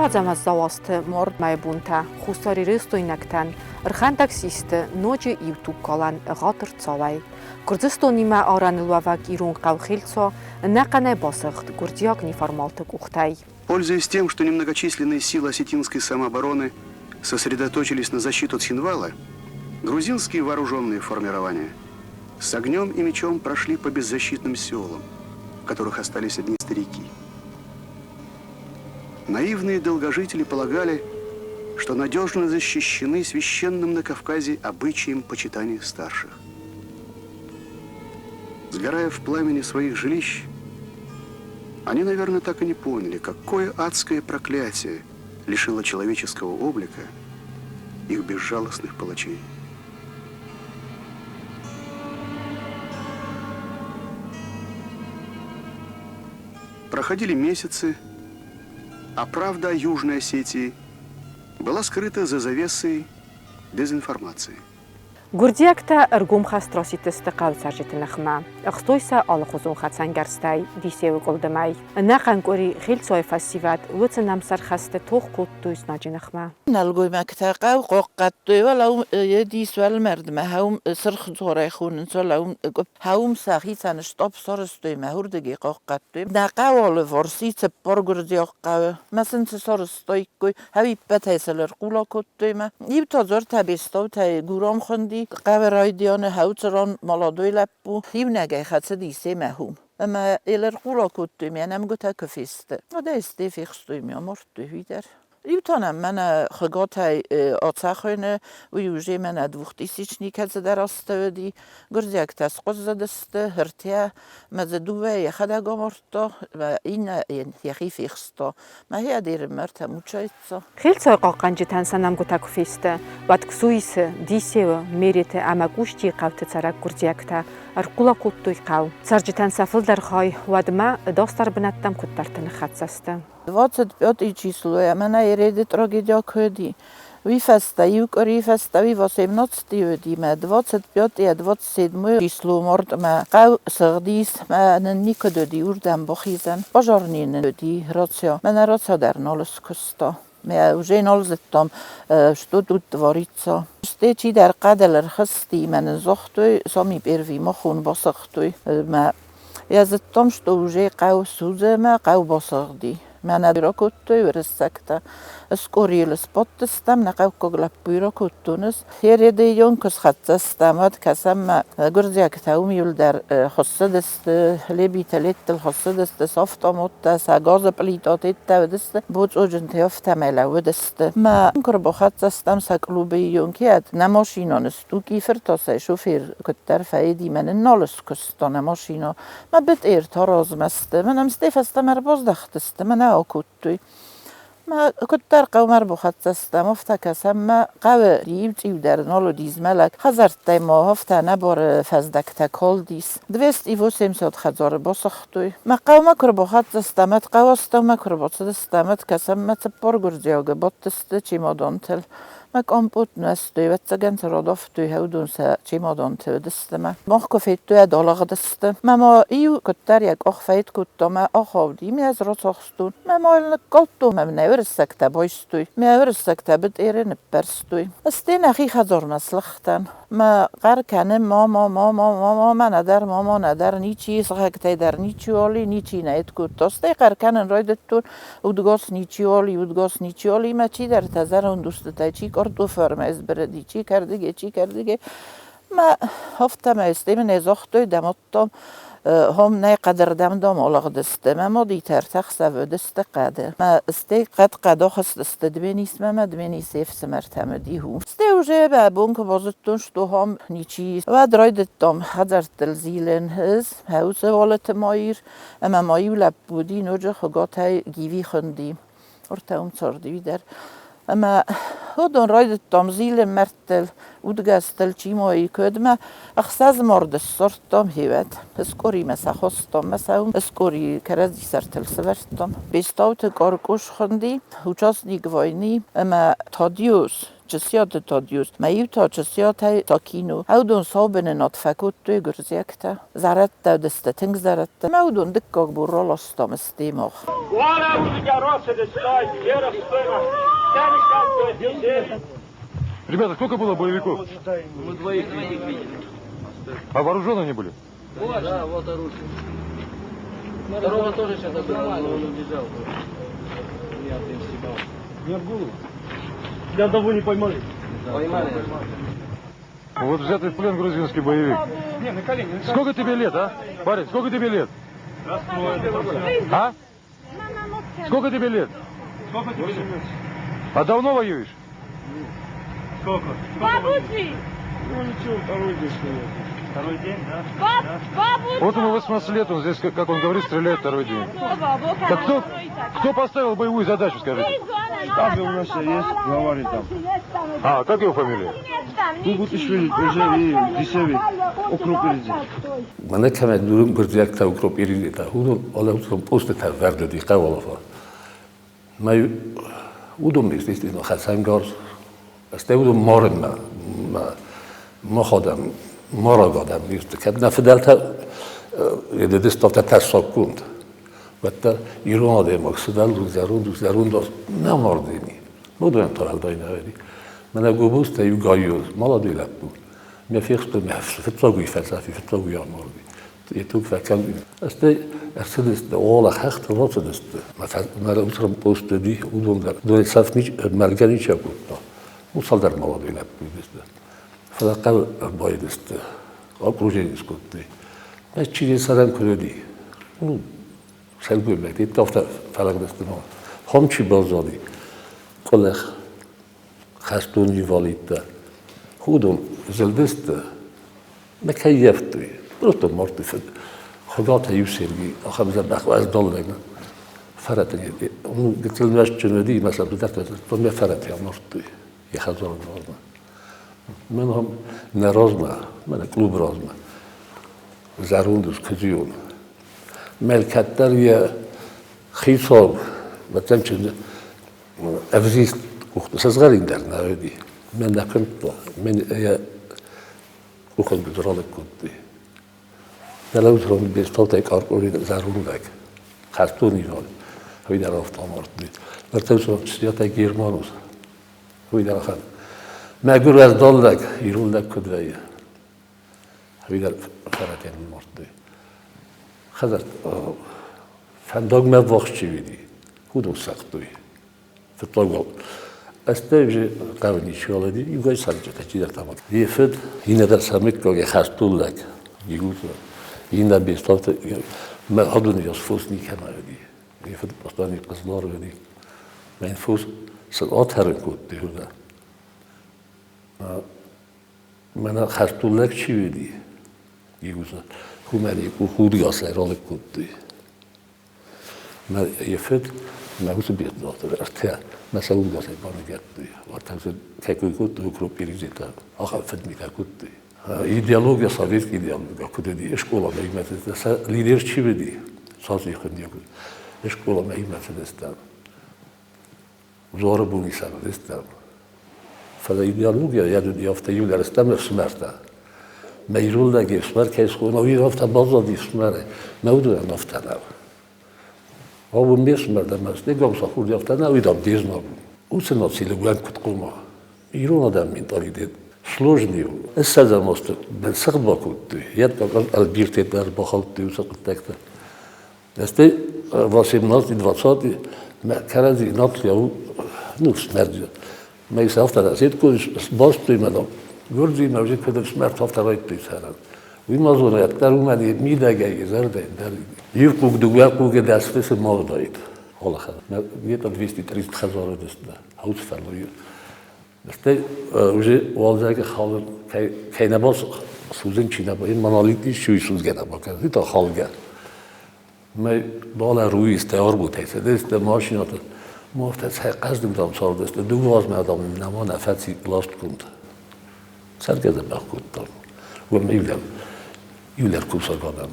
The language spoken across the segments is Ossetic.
Нӕуӕдзӕм уӕззау азты мардмӕйы бонтӕ хуссарирыстойнӕгтӕн ӕрхӕндӕг систы ноджы иу тугкалӕн ӕгъатыр цауӕй. Гуырдзыстонимӕ арӕныл уӕвӕг ирон хъӕу Хельцо ӕнӕхъӕнӕй басыгъд гуырдзиаг неформалты къухтӕй. Пользуясь тем, что немногочисленные силы осетинской самообороны сосредоточились на защиту Цхинвала, грузинские вооруженные формирования с огнем и мечом прошли по беззащитным селам, в которых остались одни старики. Наивные долгожители полагали, что надежно защищены священным на Кавказе обычаем почитания старших. Сгорая в пламени своих жилищ, они, наверное, так и не поняли, какое адское проклятие лишило человеческого облика их безжалостных палачей. Проходили месяцы, а правда о Южной Осетии была скрыта за завесой дезинформации. Гуырдзиӕгтӕ ӕргом хӕст расидтысты хъӕуы цӕрджыты ныхмӕ. Ӕхстой сӕ алыхуызон хӕцӕнгӕрзтӕй, Дисеуы къуылдымӕй. Ӕнӕхъӕн къуыри Хилцойы фӕсивӕд уыцы нӕмсӕр хӕсты тох кодтой знаджы ныхмӕ. Нӕлгоймӕгтӕ хъӕу хъахъхъӕдтой, уӕлӕ уым Едис уӕлмӕрдмӕ, хӕум Сырх дзорӕй хонынц, уӕлӕ уым хӕум сӕхицӕн стъоп сарӕзтой мӕ уырдыгӕй хъахъхъӕдтой. Нӕ хъӕуы алыварс и 40 гуырдзиаг хъӕуы, мӕ сын цы сарӕзтаиккой, Ӕвиппӕтӕй сыл ӕрхъула кодтой мӕ. Иу та дзырдта Бестаутӕй Гурам хуынди, хъӕуы райдианы хӕуцыран молодой лӕппу, иунӕгӕй хӕцыди семӕ хум. Ӕмӕ йыл ӕрхъула кодтой мӕ нӕмгуытӕ куы фесты. Уӕдӕй сте фехстой мӕ амардтой уый дӕр. Иу та нӕм мӕнӕ Хуыгатӕй Ацӕхъуыны, уый уже мӕнӕ двухтысячный кӕцыдӕр азты уыди. Гуырдзиӕгтӕ схъуыззыдысты, ӕртӕ мӕ дзы дыууӕ йӕхӕдӕг амардта, иннӕ йӕхи фехста. Мӕхи ӕдермӕртӕ мучается. Хилцойы хъахъхъӕнджытӕн сӕ нӕмгуытӕ куы фесты, уӕд Ксуисы, Дисеуы, Мереты ӕмӕ Къустийы хъӕуты цӕрӕг гуырдзиӕгтӕ ӕрхъула кодтой хъӕу. Цӕрджытӕн сӕ фылдӕр хай уӕдмӕ ӕдасдӕр бынӕттӕм куыддӕрты ныххӕццӕ сты. 25 число ӕмӕ нӕ Ереды трагедия куы Уый фӕстӕ, иу къуырийы фӕстӕ уый 18 уыди мӕ 25 27 число мардмӕ хъӕу сыгъдис, мӕ нын никуыд уыди уырдӕм бахизӕн. Пожарный нын уыди рацио. Мӕнӕ рацио дӕр нал скуыста. Мӕ уже нал зыдтам, что тут творится. Стӕй чидӕр хъӕдыл ӕрхызти, мӕ нын загътой, сами первый махон басыгътой. Мӕ я зыдтам, что уже хъӕу судзы мӕ хъӕу басыгъди. Мӕнӕ ракодтой уырыссӕгтӕ. Скъорийыл сбадтыстӕм, нӕ хъӕуккаг лӕппуйы ракодтон ӕз. Ередейон куы схӕццӕ стӕм, уӕд кӕсӕм мӕ гуырдзиӕгтӕ уым иуылдӕр хуыссыдысты, лебитӕ леттыл хуыссыдысты, сӕ автоматтӕ, сӕ газы пълитатӕ уыдысты, боцъоджынтӕ афтӕмӕй лӕууыдысты. Мӕ куы рбахӕццӕ стӕм сӕ клубы июнкиад, нӕ машинӕ ныстуки, фыртасӕй шофер куыддӕр фӕиди, мӕ нын нал скуыста нӕ машинӕ. Мӕ бытъертӕ размӕ сты, мӕнӕ стӕй фӕстӕмӕ ӕрбаздӕхтысты, мӕнӕ акодтой. Мӕ куыддӕр хъӕумӕ ӕрбахӕццӕ стӕм, афтӕ кӕсӕм, мӕ хъӕуы иу цъиу дӕр нал уыди змӕлӕг. Хӕдзӕрттӕй ма афтӕ ӕнӕбары фӕздӕгтӕ калдис. 280 хӕдзары басыгътой. Мӕ хъӕумӕ куы ӕрбахӕццӕ стӕм, ӕд хъӕуастӕумӕ куы ӕрбацыдыстӕм, ӕд кӕсӕм, мӕ 40 гуырдзиагы бадтысты чемодантыл. Мӕ къампот нуӕзтой, ӕвӕццӕгӕн сӕ радавтой, уыдон сӕ чемоданты уыдысты мӕ. Мах куы федтой, ӕдалыгъдысты. Мӕ ма иу куыддӕр йӕ къух фӕйд кодта мӕ ахауди, мӕ ӕз рацахстон. Мӕ ма йыл ныккалдтон ӕмӕ нӕ уырыссӕгтӕ байстой. Мӕ уырыссӕгтӕ бытъеры ныппӕрстой. Стӕй нӕхи хӕдзармӕ слыгътӕн. Мӕ хъӕр кӕны мама, мама, мама, мӕнӕ дӕр мама, нӕдӕр ничи, сыхӕгтӕй дӕр ничиуал и, ничи нӕ кодта. Стӕй хъӕр кӕнын райдыдтон, удгас ничиуал и, удгас ничиуал и, мӕ чидӕртӕ зӕронд устытӕ, чи картофармӕ сбырыди, чи кӕрдыге, чи кӕрдыге. Мӕ афтӕмӕй стӕй мын ӕй загътой, дӕ мадтам хом нӕ хъӕдырдӕм дам алыгъдысты. Мӕ мадитӕ ӕртӕхсӕв уыдысты хъӕды. Мӕ стӕй хъӕд хъӕдахызтысты Дменисмӕ мӕ Дменисы ӕфсымӕртӕм уыди ху. Стӕй уже мӕ бон куы базыдтон, что хом ничи. Уӕд райдыдтам хӕдзӕрттыл зилын. Ӕз хӕусы Уалыты Маир ӕмӕ ма иу лӕппу уыди ноджы Хуыгатӕй Гиви хуынди. Ортӕ уым царди дӕр. Ӕмӕ уыдон райдыдтам зилын мӕрдтыл, удгӕстыл, чи ма и куыдмӕ. Ӕхсӕз марды ссардтам хевӕд. Ыскъоримӕ сӕ хостам мӕ сӕ уым ыскъори кӕрӕдзи сӕртыл сӕвӕрдтам. Бестауты Къаркъус хуынди, участник войны ӕмӕ Тадиус. Чысиаты Тадиус, мӕ иу та Чысиатӕй Сакино. Уыдон сау быны над фӕкодтой гуырдзиӕгтӕ. Зӕрӕдтӕ уыдысты, тынг зӕрӕдтӕ. Мӕ уыдон дыккаг бон раластам стемах. Ребята, сколько было боевиков? Мы двоих видели. А вооружены они были? Вот, да, вот оружие. Второго тоже сейчас забрали, но он убежал. Я ты съебал. Не в голову. Ни одного не поймали. Поймали. Вот взятый в плен грузинский боевик. Не, на колени. На Сколько тебе лет, а? Парень, сколько тебе лет? А? Сколько тебе лет? Сколько тебе лет? А давно воюешь? Сколько? Бабуси! Ну ничего, второй день что ли. Второй день, да? Баб, бабу! Вот ему 18 лет, он здесь, как он говорит, стреляет второй день. Так кто поставил боевую задачу, скажите? Штабе у нас есть, главарь там. А, как его фамилия? Гугутишвили, Дисеви, Окропиридзе. Мӕнӕ кӕмӕ нурын гуырдзиӕгтӕ укропиридзетӕ, уыдон алӕуцон постытӕ вӕрд уыди хъӕуалафа. Мӕ уыдон естественно хӕцӕнгарз, стӕй уыдон марынмӕ мах адӕм, марӕг адӕм ирты. Кӕд нӕ фыдӕлтӕ едедыстафтӕ тӕссаггонд, уӕддӕр ирон адӕймаг сывӕллон, зӕронд ус, зӕронд аз нӕ мардини. Уыдонӕн та уӕлдай нӕ уыди. Мӕнӕ Гобозтӕ иу гайоз, молодой лӕппу. Мӕ фехстой, мӕ фыццаг уый фӕцӕф и, фыццаг уый амарди. Йӕ туг фӕкалди. Стӕй ӕрцыдысты, уӕлӕ хӕхтыл рацыдысты. Мӕ уыцы пост уыди, уыдон дӕр. Уыдонӕй цӕф мӕлгӕ ничи акодта. Ну, цалдӕр молодой лӕппу уыдысты. Фӕлӕ хъӕу ӕрбайдысты, окружение скодтой. Мӕ чи цӕрӕн куыд уыди? Ну, сӕлгоймӕгтӕ афтӕ фӕлыгъдысты. Хом чи баззади, къуылых, хӕстон инвалидтӕ. Уыдон зылдысты, мӕ кӕй йӕфтой, просто морты фыд. Хуыгатӕ иу Сергей, ахӕм дзӕбӕх уӕздан лӕг. Фӕрӕтӕн, ну, гыццыл нуӕзтджын уыди, мӕ сӕ дӕрдтӕ мӕ фӕрӕтӕ амардтой йӕ хӕдзары размӕ. Мӕн ахӕм нӕ размӕ, мӕнӕ клубы размӕ. Зӕронд ус Куыдзион. Мӕл кӕддӕр йӕ хицау, мӕцӕн ӕвзист къухты сызгъӕрин дӕр нӕ уыди. Мӕн нӕ куымдта, мӕн йӕ къухыл ралыг кодтой. Дӕлӕ Бестаутӕй къаркъори зӕронд лӕг, хӕстон ирон, уый дӕр афтӕ амардтой. Ныр Чысиатӕй Герман ус, уый дӕр ахӕм. Мӕгуыр уӕздан лӕг, ирон лӕг куыд вӕййы, уый дӕр фӕрӕтӕй мардтой. Хӕдзар фӕндагмӕ ввахс чи уыди, уыдон цагътой. Фыццаг уал Стӕй уже хъӕуы ничиуал уыди, иугай цӕрджытӕ чидӕртӕ амард. Йӕ фыд, иннӕ дӕр сӕ мыггаг, йӕ хӕстон лӕг, Гигута, иннӕ Бестауты, мӕ адоны йас фос никӕмӕ уыди. Йӕ фыд Хъуыстани Хъызлар уыди. Мӕн фос сын атӕрын кодтой уыда. Мӕнӕ хӕстон лӕг чи уыди, Гигута, уымӕн йӕ къух удгасӕй ралыг кодтой. Мӕ йӕ фыд мӕ уыцы Бестауты ӕртӕ мӕ сӕ удгасӕй баныгӕдтой. Уӕртӕ кӕй кой кодтой, укропиридзетӕ, ахӕм фыдмитӕ кодтой. Идеология, советский идеология, куыд уыди, скъоламӕ имӕ сӕ лидер чи уыди, цас ихын скъоламӕ имӕ цыдыстӕм. Дзуары бон исӕн уыдыстӕм. Фӕлӕ идеология йӕ уыди афтӕ иу дӕр стӕм ӕфсымӕртӕ. Мӕ ирон лӕг ӕфсымӕр кӕй схона, уый афтӕ баззади ӕфсымӕрӕй. Мӕ уыдонӕн афтӕ нӕу. Абон ме фсымӕр дӕр мӕ стӕй гамсахурди афтӕ нӕ, уый дам де знаг у. Уыцы наци лӕгуӕн куыд хъума? Ирон адӕм менталитет сложный у. Ссӕдзӕм азты сыгъд бакодтой. Йӕ альбиртӕ дӕр бахаудтой уыцы хъуыддӕгтӕ. Стӕй 18-20 кӕрӕдзи нацийӕ у, ну, смердзӕ. Мӕ афтӕ расидкой, сбастой мӕ дам. Гуырдзимӕ уже куыд ӕфсымӕртӕ афтӕ райдыдтой цӕрын. Уый ма зоны, ӕддӕр уымӕн йӕ мидӕгӕй, йӕ зӕрдӕйы дӕр. Иу хъуг, дыууӕ хъугы дӕс фысы ма уыдаид. Аллахӕн. Где-то 230 хӕдзары уыдысты. Ауц фӕллойы. Стӕй уже уалдзӕджы халын кӕй нӕ судзын чи нӕ монолит ис, уый судзгӕ нӕ бакӕны, та халгӕ. Мӕ балӕ руистӕ арбутӕй цыдысты машинӕты. Мо афтӕ цӕй хъӕздыг дам цардысты, дыууӕ азмӕ дам нӕма нӕ фӕци ластгонд. Цӕргӕ дзӕбӕх кодтам. Уым иулӕр кусӕг адӕм.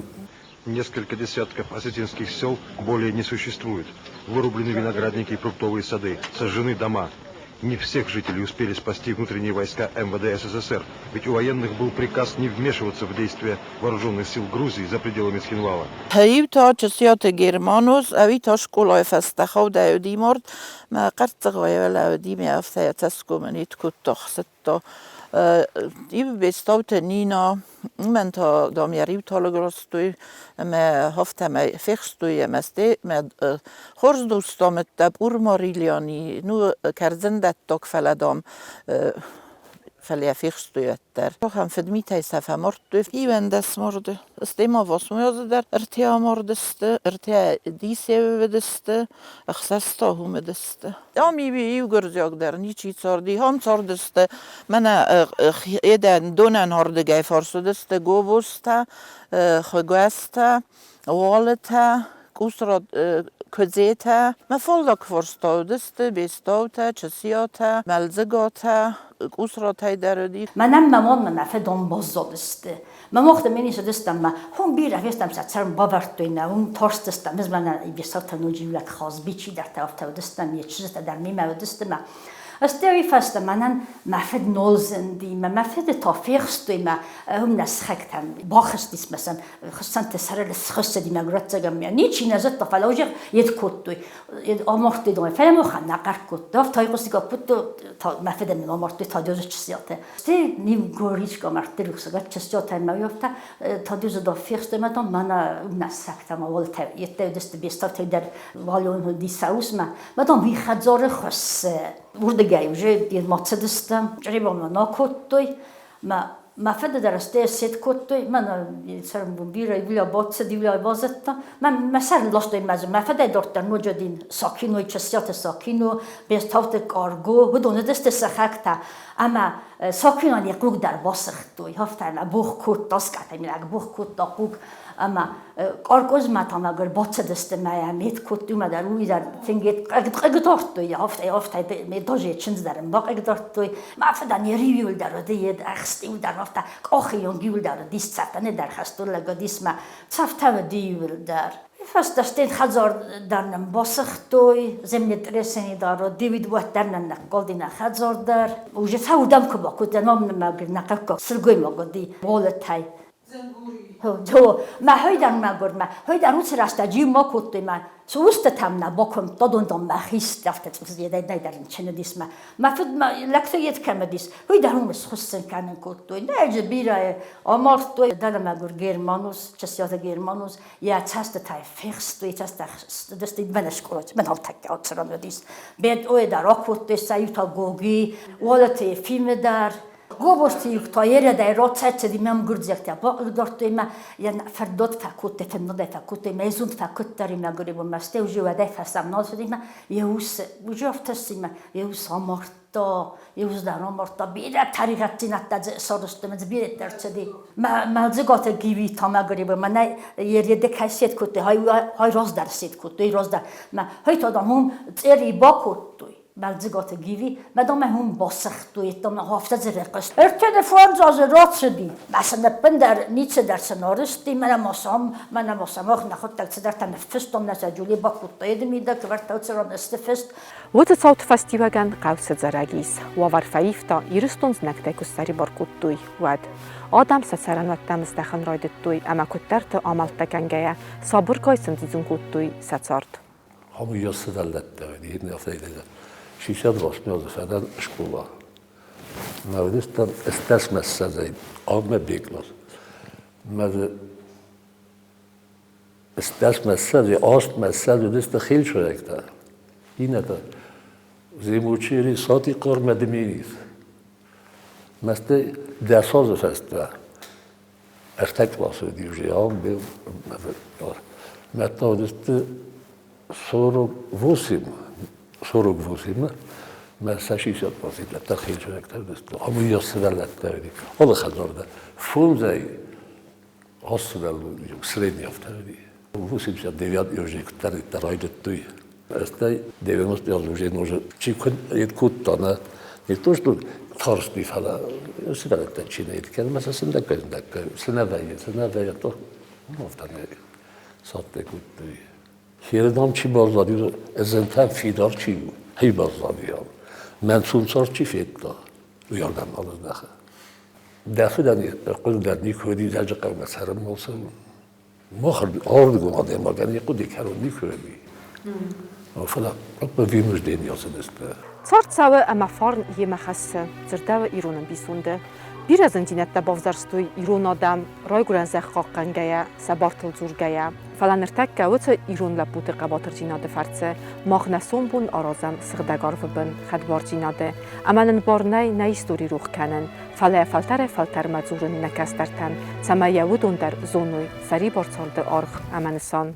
Несколько десятков осетинских сел более не существует. Вырублены виноградники и фруктовые сады, сожжены дома. Не всех жителей успели спасти внутренние войска МВД СССР, ведь у военных был приказ не вмешиваться в действия вооруженных сил Грузии за пределами Цхинвала. Иу та Чысиаты Герман ус, ӕви та скъолайы фӕстӕ хаудӕуыди мард, мӕ хъӕрццыгъайы лӕууыди ме афтӕ йӕ цӕсгомы нит кодта, хсыдта. Иу Бестауты Нина, уымӕн та, дам, йӕ риу талыг ластой ӕмӕ афтӕмӕй фехстой ӕмӕ стӕй мӕ хорз дустамыдта Пъурмарилиани, ну, кӕрдзындӕттаг, фӕлӕ, дам, фӕлӕ фехстой уӕддӕр. Ахӕм фыдмитӕй сӕ фӕмардтой 11 марды. Стӕй ма восьмой азы дӕр ӕртӕ амардысты, ӕртӕ дисевы уыдысты, ӕхсӕз та уым уыдысты. Ам иу гуырдзиаг дӕр ничи царди, ам цардысты мӕнӕ едӕн донӕн ардыгӕй фарс уыдысты Гобозтӕ, Хуыгӕстӕ, Уалытӕ, Къусрат Куыдзетӕ. Мӕ фаллаг фарста уыдысты Бестаутӕ, Чысиатӕ, Мӕлдзыгатӕ, Къусратӕй дӕр уыди. Мӕнӕн мӕ мадмӕ мӕ фыдон баззадысты. Мӕ мохты мин исудыстӕм ма хун бирӕ фестӕм сӕ цӕрм бавӕрдтой нӕ, уым тарстыстӕм, ӕз мӕнӕ Бесаутӕ ноджы иу лӕг Хазби чидӕртӕ афтӕ уыдыстӕм, йе чызджытӕ дӕр мемӕ уыдысты ма. Стӕй уый фӕстӕ мӕнӕн мӕ фыд нал зынди, мӕ мӕ фыды та фехстой мӕ уым нӕ сыхӕгтӕм бахызтис мӕ сӕм хуыссӕнты сӕрыл схуыссыди мӕ гуырӕццӕгӕн мӕ ничи нӕ зыдта, фӕлӕ уже йед кодтой, амардтой дон, фӕлӕ махӕн нӕ хъӕр кодта, афтӕ айхъуысти кодтой, мӕ фыдӕн мын амардтой Тадёзы чысиатӕ. Стӕй Нивгоричка мӕрдты рухсагат чысиатӕ мӕ уӕфтӕ Тадёзы да фехстой мӕ дон мӕнӕ нӕ сӕгтӕ мӕ уӕлтӕ йедтӕ уыдысты Бестаутӕй дӕр валон дисаусмӕ. Мӕ дон уый хӕдзары хуыссы. Уырдыгӕй уже йедмӕ цыдыстӕм, чъребонмӕ нӕ кодтой. Мӕ мӕ фыды дӕр стӕй сет кодтой, мӕнӕ цӕрӕнбон бирӕ иуля бацыд, иуля базыдта. Мӕ мӕ сӕр ластой мӕ мӕ фыдӕй дарддӕр ноджы дин Сакиной, Чысиаты Сакино, Бестауты Карго, уыдон уыдысты сыхӕгтӕ. Ӕмӕ Сакинон йӕ хъуг дӕр басыгътой, афтӕ ӕмӕ богъ кодта, скъӕтӕй мидӕг богъ кодта хъуг. Ӕмӕ Къоркъозмӕ та мӕгуыр бацыдысты мӕ йӕ мет кодтой, мӕ дӕр уый дӕр тынг хъыгдардтой, афтӕ, афтӕ ме даже чындз дӕр ын бахъыгдардтой. Мӕ фыдӕн йӕ риуыл дӕр уыди, йе ӕхст-иу дӕр афтӕ, къахы онг-иу дӕр уыдис цӕфтӕ, не дӕр хӕстон лӕг уыдис мӕ цӕфтӕ уыди иуыл дӕр. Фӕстӕ стӕй хӕдзар дӕр нын басыгътой, землетрясение дӕр уыди, уӕддӕр нын ныккалди нӕ хӕдзар дӕр. Уже цӕудӕм куы бакодта, ном нымӕг нӕ хъӕуккаг сылгоймаг уыди Болатӕй. Мӕ хойдӕр мӕгуыр, мӕ хойдӕр уыцы рӕстӕджы ма кодтой мӕ цы устытӕм нӕ бакуымдта, дон мӕ хистӕртӕ цъусдзедӕй дӕр рынчын уыдис мӕ мӕ фыд мӕ лӕгтӕ йед кӕм уыдис, уый дӕр уым схуыссын кӕнын кодтой. Нӕ дзы бирӕ амардтой. Дӕлӕ мӕгуыр Германус, Чысиаты Германус, йӕ цӕстытӕй фехстой, цӕстытӕ стыдысты мӕнӕ скъолаты, мӕн алтӕккӕ ацыран уыдис. Бедъойы дӕр акодтой, сӕ иу та Гоги, Уалыты Ефимы дӕр. Гобозты та ередӕй рацӕцыди мӕм гуырдзиӕгтӕ бахъыгдардтой мӕ, йӕ фӕрдот фӕкодтой, фӕннодӕй фӕкодтой, мӕ зунд фӕкодта мӕгуыр мӕ стӕй уже уӕдӕй фӕстӕмӕ нал цыди мӕ йӕ ус уже афтӕ сси мӕ йӕ ус амардта, йӕ ус дӕр амардта, бирӕ тӕригъӕддзинӕдтӕ дзы ссардысты мӕ дзы бирӕтӕ ӕрцыди. Мӕ мӕлдзыгаты Гиви та мӕгуыр мӕнӕ ереде кӕй сет кодтой, хай хай раздӕр сет кодтой, раздӕр мӕ хай та дам уым цъери бакодтой. Мӕлдзыгаты Гиви, мадам уым басыгътой, ӕмӕ афтӕ дзырыхъуыст. 35 азы рацыди, мӕ сын ӕппындӕр ницы дӕр сын арызти, мӕнӕ ма сӕм, мӕнӕ ма сӕм нӕхуыдтӕг цыдӕртӕ ныффыстон, нӕ сӕ Джули бакодта йӕ мидӕг, ӕвӕрдта сты фыст. Уыцы цауты фӕстиуӕгӕн хъӕу сӕдзӕрӕг ис. Уавӕр фӕивта, Ирыстон знӕгтӕй куы ссӕрибар кодтой, уӕд. Адӕм сӕ цӕрӕнуӕттӕм здӕхын райдыдтой ӕмӕ куыддӕрты амӕлттӕ кӕнгӕйӕ сабыргай сӕндидзын кодтой сӕ цард. Хамыййас сывӕллӕттӕ уыди, афтӕ 68 азы фӕдӕн скъола. Мӕ уыдыстӕм стӕсмӕ ссӕдзӕй авдмӕ беклас. Мӕ дзы стӕсмӕ ссӕдзӕй астмӕ ссӕдз уыдысты хилчырӕгтӕ. Иннӕтӕ Земучери Сатихъар мӕ Дменисы. Мӕ стӕй 10 азы фӕстӕ ӕртӕ къласы уыди уже, мӕ та уыдысты 48, 48 мӕ сӕ 60 лӕттӕ хилчырӕгтӕ уыдысты. Ам сывӕллӕттӕ уыди. Алы хӕдзар дӕр фондзӕй аст сывӕллон средний афтӕ уыди. 89 уже куыддӕриддӕр райдыдтой. Стӕй 90 азы уже уже чи куыд кодта, нӕ не то что тарсти, фӕлӕ сывӕллӕттӕ чи нӕ кӕны, мӕ сӕ сындӕггай сындӕггай цы нӕ вӕййы, цы нӕ вӕййы, то афтӕ нӕ цадтӕ кодтой. Хердам чи баззади, ӕзӕнтӕн фидар чи у, хи баззади. Мӕн цард чи федта, уый ардӕм нал здӕхы. Дӕ фыдӕн хъуыды дӕр никуы уыди Дзӕуджыхъӕумӕ цӕрынмӕ цӕуын. Мах ардыгон адӕймагӕн йӕ хъуыды кӕрон никуы уыди. Фӕлӕ вынужден ацыдысты. Цард цӕуы ӕмӕ фарн йемӕ хӕссы, дзырдӕуы ирон ӕмбисонды. Бирӕ зындзинӕдтӕ бавзӕрстой ирон адӕм, райгуырӕн зӕхх хъахъхъӕнгӕйӕ, сӕ бартыл дзургӕйӕ. Фӕлӕ ныртӕккӕ уыцы ирон лӕппуты хъӕбатырдзинады фӕрцы мах нӕ сомбон аразӕм сыгъдӕг арвы бын хӕдбардзинады, ӕмӕ нын бар нӕй нӕ истори рох кӕнын, фӕлӕ фӕлтӕрӕй-фӕлтӕрмӕ дзурын нӕ кӕстӕртӕн, цӕмӕй йӕ уыдон дӕр зоной сӕрибар царды аргъ ӕмӕ нысан.